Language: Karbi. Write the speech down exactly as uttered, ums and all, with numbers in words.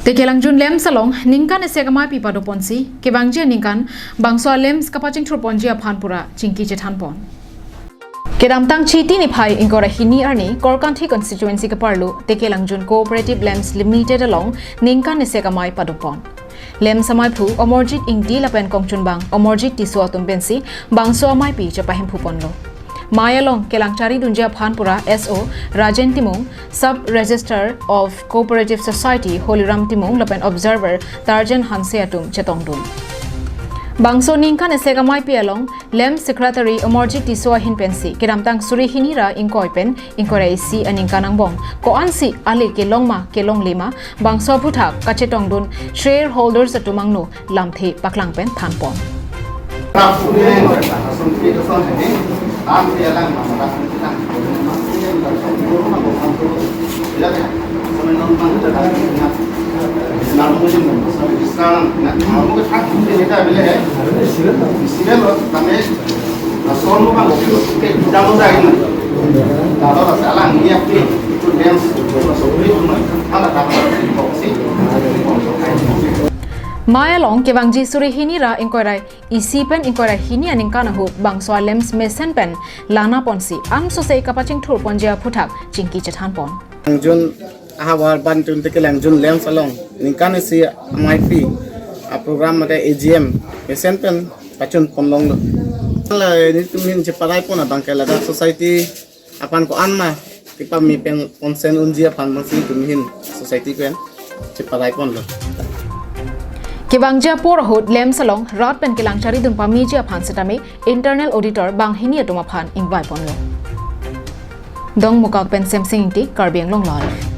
Tekelangjun LAMPS along ningkan isi amaipi padoponsi kevangji aningkan bangso LAMPS kapachingthurponji aphan pura chingki chethanpon. Kedamtang Chiti niphai ingkoi ra hini arni Korkanthi constituency keparlo Tekelangjun Cooperative LAMPS Limited along ningkan isi amai padopon. LAMPS amaiphu Omorjit Ingti lapen kongchunbang Omorjit Tisso atum pensi bangso amaipi chepahemphuponlo. Mai along kelang charidunji aphan pura S O Rajen Timung, Sub Registrar of Cooperative Society Holiram Timung lapen observer Tarjan Hanse atum chetongdun. Bangso ningkan isi amaipi along LAMPS Secretary Omorjit Tisso ahin pensi kedamtang suri hini ra ingkoi pen ingkoi ra isi aningkan angbong ko-ansi ale kelong ma kelongle ma bangso aphuthak kachetongdun shareholders atum angno lamthe paklang pen thanpon. Mai along kevangji suri hini ra ingkoi ra isi pen ingkoi ra hini aningkan ahut bangso LAMPS mesen pen lanaponsi ansose kapachingthurponji aphuthak chingki chethanpon. Langjun ahavar bantun Tekelangjun LAMPS along ningkan isi amaipi aprogram mate A G M mesen pen pachunponlonglo. La nelitum ahin cheparaipon abang ke ladak society aphan ko-an ma kepame pen ponsen unji aphan bangsi nelitum ahin society pen cheparaiponlo. Kevangji apor ahut LAMPS along rat pen kelang charidun pamiji aphan setame internal auditor banghini atum aphan ingvaiponlo. Dongmukak pen Semsing Ingti, Karbi Anglong Live.